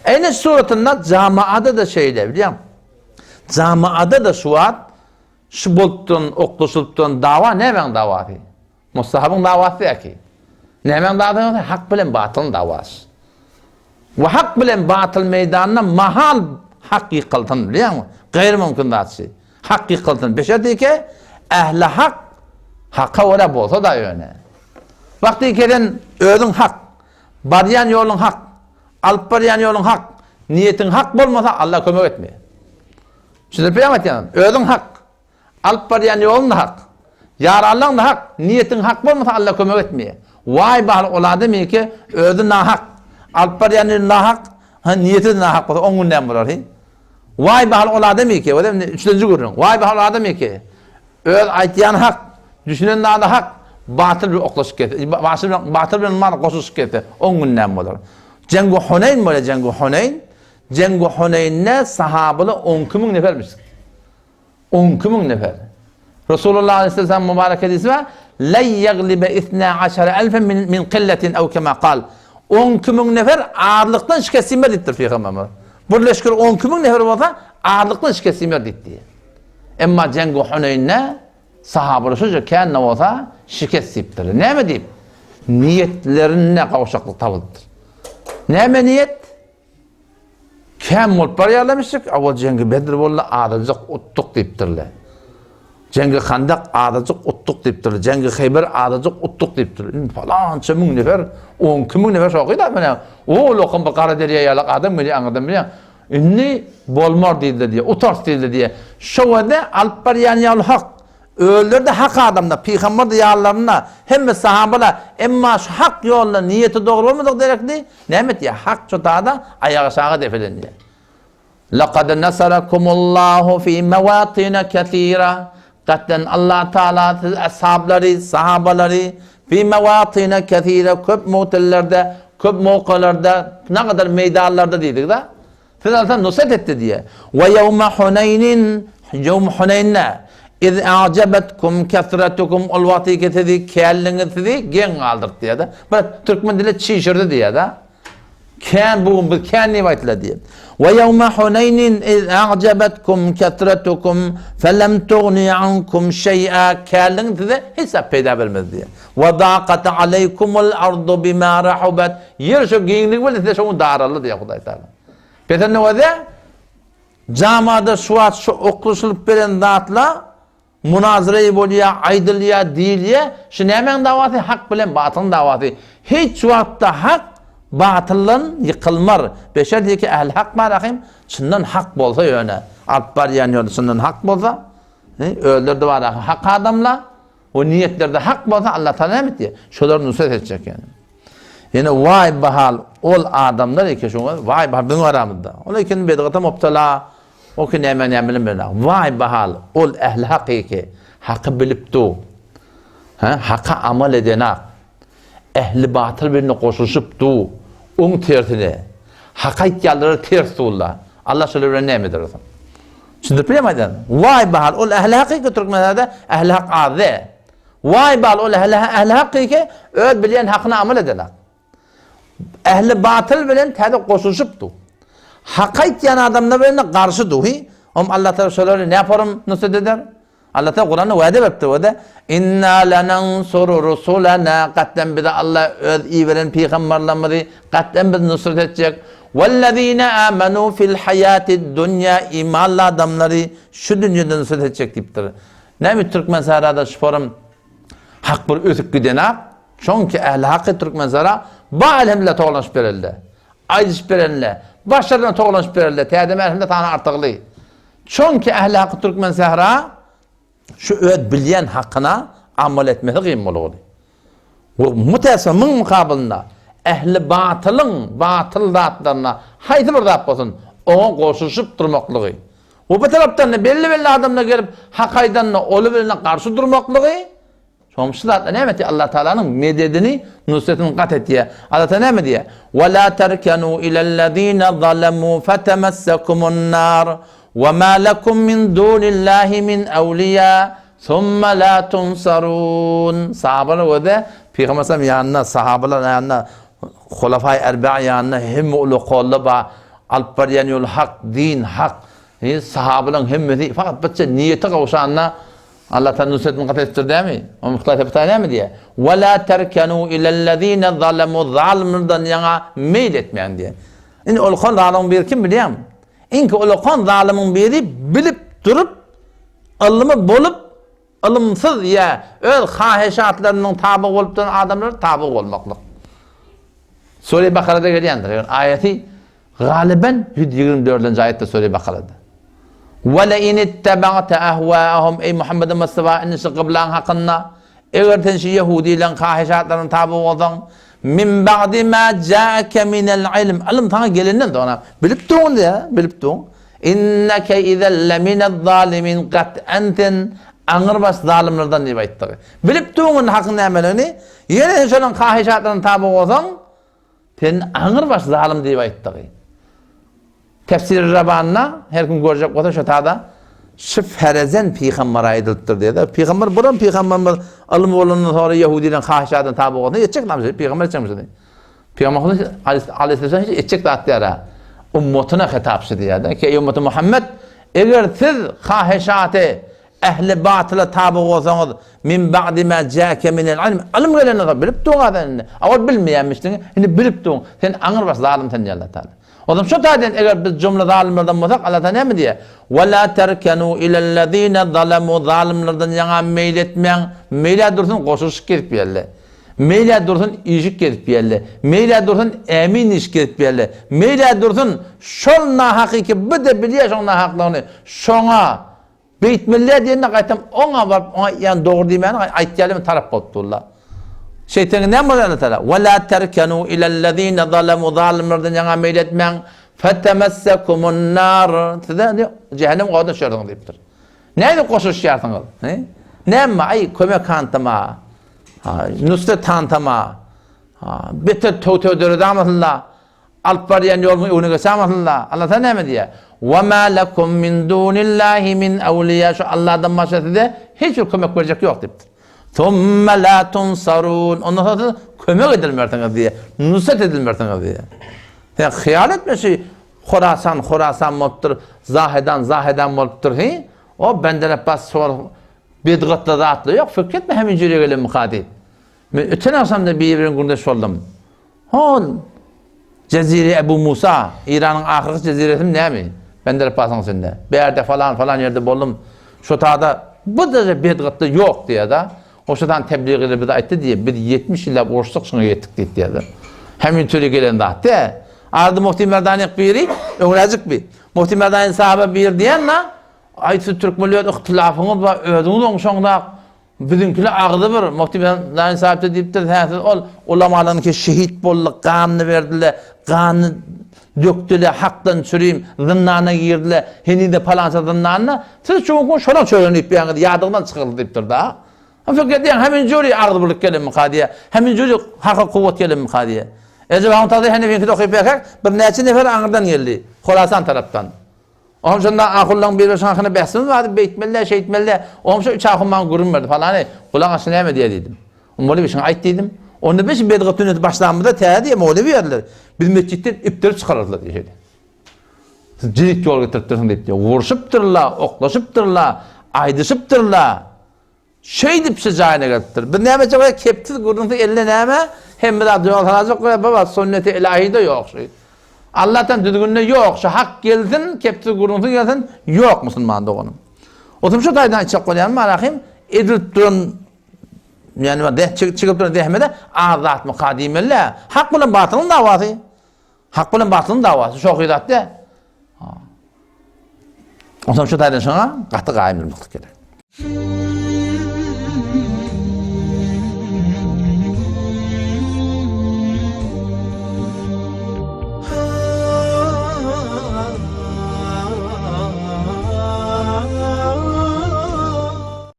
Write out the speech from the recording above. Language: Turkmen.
Eýne suratynda jamaada-da şeýle, bilýäňmi? Jamaada-da şu wagt şu bolup duran, oklaşylyp duran dawa nämäň dawasy? Mustahabyň dawasy däl ki. Nämäň dawasy? Hak bilen batylyň dawasy. We hak bilen batyl meýdanynda mahal hak ýykylsyn, bilýäňmi? Gaýry mümkin zat şi. Hak ýykylsyn. Beşerdike ähli hak haka görä bolsa-da ýöne. Wagty kesen özüň hak, barýan ýoluň hak, alyp barýan ýoluň hak, niýetiň hak bolmasa Allah kömek etmeýär. Düşündirip bilýäňmi aýtýanym? Özüň hak, Alyp barýan ýoluň-da hak. Ýaranlaň-da hak. Niýetiň hak bolmasa Alla kömek etmeýär. Waý baly ol adam eke özi nahak. Alyp barýan ýoly nahak, ha niýeti-de nahak bolsa oň güni näme bolar hi? Waý baly ol adam eke, ol indi üçlenji gürrüň. Waý baly ol adam eke. Öz aýtýany hak, düşünen zady hak, batyl bilen oklaşyp gelse, batyl bilen batyl bilen mal goşulyşyp gelse, oň güni näme bolar? Jeňgi Huneýn bolýar, jeňgi Huneýn. Jeňgi Huneýnde sahabylar on iki müň nefermiş. 12 müň nefer. Resulullah aleyhisselam mübarek hadisi bar. Len yeglibe isna aşara elfen min, min qilletin ew kema kal. 12 müň nefer azlykdan şikest iýmez diýipdir Pygamberimiz. Bir leşger 12 müň nefer bolsa azlykdan şikest iýmez diýipdi. Emma Jengi Huneýnde sahabalar şonça kän bolsa şikest iýipdir. Näme diýip? Niýetlerinde gowşaklyk tapylypdyr. Näme niýet? Kän bolup barýarlarmyşdyk, owal Jeňgi Bedr boldy, azajyk utduk diýipdirler. Jeňgi Handak azajyk utduk diýipdirler. Jeňgi Heýber azajyk utduk diýipdirler. Indi palança müň nefer, 12 müň nefer şoky-da menä. O lokam bir gara derýa ýalak adam gelýär aňyrdan bilýäň. Indi bolmar diýdiler diýýär, utarys diýdiler diýýär. Şo wede alyp barýan ýaly hak. Özleri-de hak adamlar, pygamber-de ýalylarynda, hemme sahabalar, emma şu hak ýolda niýeti dogry bolmadyk derekli, näme etýär? Hak çutada aýagaşaga depelenýär. Lekad nasarakumullahu fi mewatina kesira. Gaten Allah Taala siz ashablary, sahabalary fi mewatina kesira köp mugtillerde, köp mowkalarda, nagadar meýdanlarda diýdik-de. Siz alsa nusret etdi diýýär. We ýewme Huneýnin, ýewm Huneýnde, iz a'jabetkum kesretukum, ol wagtyky sizi känligiňiz sizi geň galdyrdy diýýär-de. Bir türkmen dili çişirdi diýýär-de. Kän bu gün biz kän diýip aýtdylar diýýär. We ýewme Huneýnin iz a'jabetkum kesretukum felem tugni ankum şeý'a, känligiňiz size hiç zat peýda bermedi diýýär. We daqat aleýkumul ardu bima rahubat, ýer şo giňligi bilen size şo gün daraldy diýýär Hudaý Taala. Pesende weze jamada şu wagt şu oklaşylyp beren zatla munazara bolýar, aýdylýar, diýilýär. Şu nämäň dawasy? Hak bilen batylyň dawasy. Hiç wagtda hak batyldan ýykylmar. Beşer diýki ähli hak bar ahym, çyndan hak bolsa ýöne alyp barýan ýoly çyndan hak bolsa, özleri-de bar ahym hak adamlar. O niýetlerde hak bolsa Allah Taala näme etýär? Şolary nusrat etjek ýani. Ýene waý bahal ol adamlar eke şoňa waý bahal biziň aramyzda. Ol eken bedgata mubtala, o ki näme näme bilen bilen. Waý bahal ol ähli hakyky, haky bilip du. Ha, haka amal edenak. Ähli batyl bilen goşulyşyp du. Oň tersine. Hak aýtýanlara ters dulla. Allah şolar bilen näme eder olsun? Düşündirip bilýärmi aýdan? Waý bahal ol ähli hakyky türkmenlerde ähli hak az däl. Waý bahal ol ähli ähli hakyky öz bilýän hakyna amal edenak. Ähli batyl bilen täze goşulyşyp du. Hak aýtýan adamlar bilen garşy du. Om Allah Taala şolary näporym nusret eder? Allah Taala Kuranda wada beripdir wada. Inna lanansuru rusulana gatdan bize Allah öz iberen pygamberlerimizi gatdan biz nusrat etjek. Wellezine amanu fil hayatid dunya imanly adamlary şu dünýede nusrat etjek diýipdir. Näme türkmen sarada şu forum hak bir ösüp gidenak. Çünki ähli haky türkmen sara ba elhamdülillah toglanyşyp berildi. Aýdyşyp berenle, başlaryna toglanyşyp berildi. Täze merhemde sany artygly. Çünki ähli haky türkmen sähra şu öz bilýän hakyna amal etmesi gyn bolgudy. We mutäsir muň mukabylynda ähli batylyň batyl zatlaryna haýsy bir zat bolsun oňa goşulyşyp durmaklygy we bu tarapdan-da belli-belli adamlar gelip hak aýdanda oly bilen garşy durmaklygy Soň şu zatlar näme etýär? Allah Taalanyň mededini, nusretini gat etýär. Allah Taala näme diýýär? Wa la terkenu ilellezine zalemu fetemessakumun nar we ma lekum min dunillahi min awliya summa la tunsarun. Sahabalar göze Pygamber sallam ýanynda, sahabalar ýanynda, Hulafai Erba'a ýanynda hemme uly kolla bar. Alyp barýan ýoly hak, din hak. Sahabalaryň hemmesi fakat birçe niýeti gowşanda Allah Taala nusretini gat edipdir dämi? O Muhtar Tepetaý näme diýýär? Wa la terkenu ilellezine zalemu zalymlardan ýaňa meýil etmäň diýýär. Indi ulakan zalymyň biri kim bilýäňmi? Iňki ulakan zalymyň biri bilip durup ylmy bolup ylymsyz ýa öz haheşatlarynyň taby bolup duran adamlara taby bolmaklyk. Sure Bakarada gelýändir. Ýöne aýaty galyban 124-nji aýatda Sure Bakarada. Wa la in ittaba'ta ahwa'ahum eý Muhammed Mustafa indi şu gyblaň hakynda eger sen şu ýehudileň haheşatlaryna taby bolsaň min ba'di ma ja'aka minel ilm ylym saňa gelenden soňra bilip durun diýä bilip durun Inneke izen leminez-zalimin gat'an sen aňrybaş zalymlardan diýip aýtdygy. Bilip durun indi hakyň nämeligini, ýene sen şolaryň hahyşatlaryna taby bolsaň, sen aňrybaş zalym diýip aýtdygy. Tefsir-i Rabanda her kim görjek bolsa şo tada şu ferezen pygamber aýdylypdyr diýdi. Pygamber buram pygamberimiz ylmy bolandan soňra ýehudilerin hahyşatyna taby bolsa etjek näme? Pygamber etjekmiş. Pygamberimiz aleyhisselam hiç etjek zat däl. Ummatyna hitap şu diýýär-de, ki, eý ummaty Muhammed, eger siz haheşaty ähli batyla taby bolsaňyz, min ba'di ma ja'ke minel ilm, ylym gelenden soň bilip durň sen indi. Awal bilmeýänmişdiň, indi bilip durň. Sen aňrybaş zalym sen diýýär Allah Taala. O zaman şu taýdan eger biz jumla zalymlardan bolsak, Allah Taala näme diýýär? Wa la terkenu ilellezine zalamu zalymlardan ýaňa meýil etmäň, meýlä dursun goşulyşyp gezip ýerle. Meýlä dursun işik gezip ýerle. Meýlä dursun ämin işik gezip ýerle. Meýlä dursun şol nahakyky bir-de bilýär şoň nahaklygyny. Şoňa beýtmeliä diýende gaýtam oňa baryp oňa ýa dogry diýmäni aýtýarlar men tarap bolup durlar. Şeýtseňiz näme bolar Allah Taala? Wa la terkenu ilellezine zalemu zalymlardan ýaňa meýil etmäň. Fetemessekumun nar. Size jähennem oda düşersiňiz diýipdir. Nädip goşulyşýarsyňyz? Näme aý kömek hantama. Nusret hantama. Beter töw-töw döredamasynla. Alyp barýan ýoluň öňüne geçamasynla. Allah sen näme diýýär? Wa ma lakum min dunillahi min awliya. Şu Allahdan başga size hiç bir kömek berjek ýok diýipdir. Thumma la tunsarun. Ondan soň siz kömek edilmersiňiz diýýär. Nusret edilmersiňiz diýýär. Sen hyýal etme şu Horasan Horasan bolupdyr, Zahedan Zahedan bolupdyr hi. O Bender Abbas şol bedgatly zatly ýok, pikir etme hemin jüre gelenmika diýip. Men öten agşamda biri bilen gürleş boldum. Hol Jezire Ebu Musa, Eýranyň ahyrky jeziresimi näme? Bender Abbasyň içinde. Bärde falan falan ýerde boldum. Şo tada bu derje bedgatly ýok diýýär-de. O şodan tebliğ edip bize aýtdy diýýär, biz 70 ýyllap uruşdyk şuňa ýetdik diýip diýýär. Hemin türi gelen zat de. Ardy Muhti Merdanyk biri, öňräjik bir. Muhti Merdany sahaba bir diýen na, aý siz türkmenler ihtilafyňyz bar, özüňiz oňşaňzak. Biziňkiler agzy bir. Muhti Merdany sahaba diýipdir, hä siz ol ulamalaryňky şehit boldy, ganyny berdiler, ganyny dökdüler, hakdan çürim, zyndana girdiler, heniz-de palança zyndanda, siz şu gün şolaň çöregini iýip ýaňyz, ýadyňyzdan çykyldy diýipdir da. Pikir edýän, hemin jüri agzybirlik gelenmika diýýär, hemin jüri haka kuwwat gelenmika diýýär. Ejap ahun tazy Henefiňkide okyp ýörkäk, birnäçe nefer aňyrdan geldi, Horasan tarapdan. Oňam şonda ahullaň biri şoň hakynda bäsimiz bardy, beýtmeli-dä, şeýtmeli-dä. Oňam şo üç ahun maňa gürrüň berdi, palany, gulak asy näme diýýär diýdim. Mowlewi şuňa aýt diýdim. Onda biz bedgat dünýäsi başlanymyzda täze diýe mowlewi berdiler. Biz metjitden ipdirip çykarardylar diýe şeýle. Siz jirit ýol getiripdirsiň diýip diýe. Urşupdyrlar, oklaşypdyrlar, aýdyşypdyrlar. Şeýdip şu jaýyna gelipdir. Biz näme etjek bolýar? Kepsiz gürrüňsiz elde näme? Hemme zat ýol salajak bolýar. Baba sünneti ilahi-de ýok şu. Allahdan düzgünde ýok. Şu hak gelsin, kepsiz gürrüňsiz gelsin, ýok musulman doganym. Oturyp şu taýdan aýtjak bolýanym Rahim edilip duran Ýani deh çekip duran zähmede az zatmyka diýmeli. Hak bilen batylyň dawasy. Hak bilen batylyň dawasy şohy zat däl. Onsoň şu taýdan şoňa gaty gaýym durmaklyk gerek.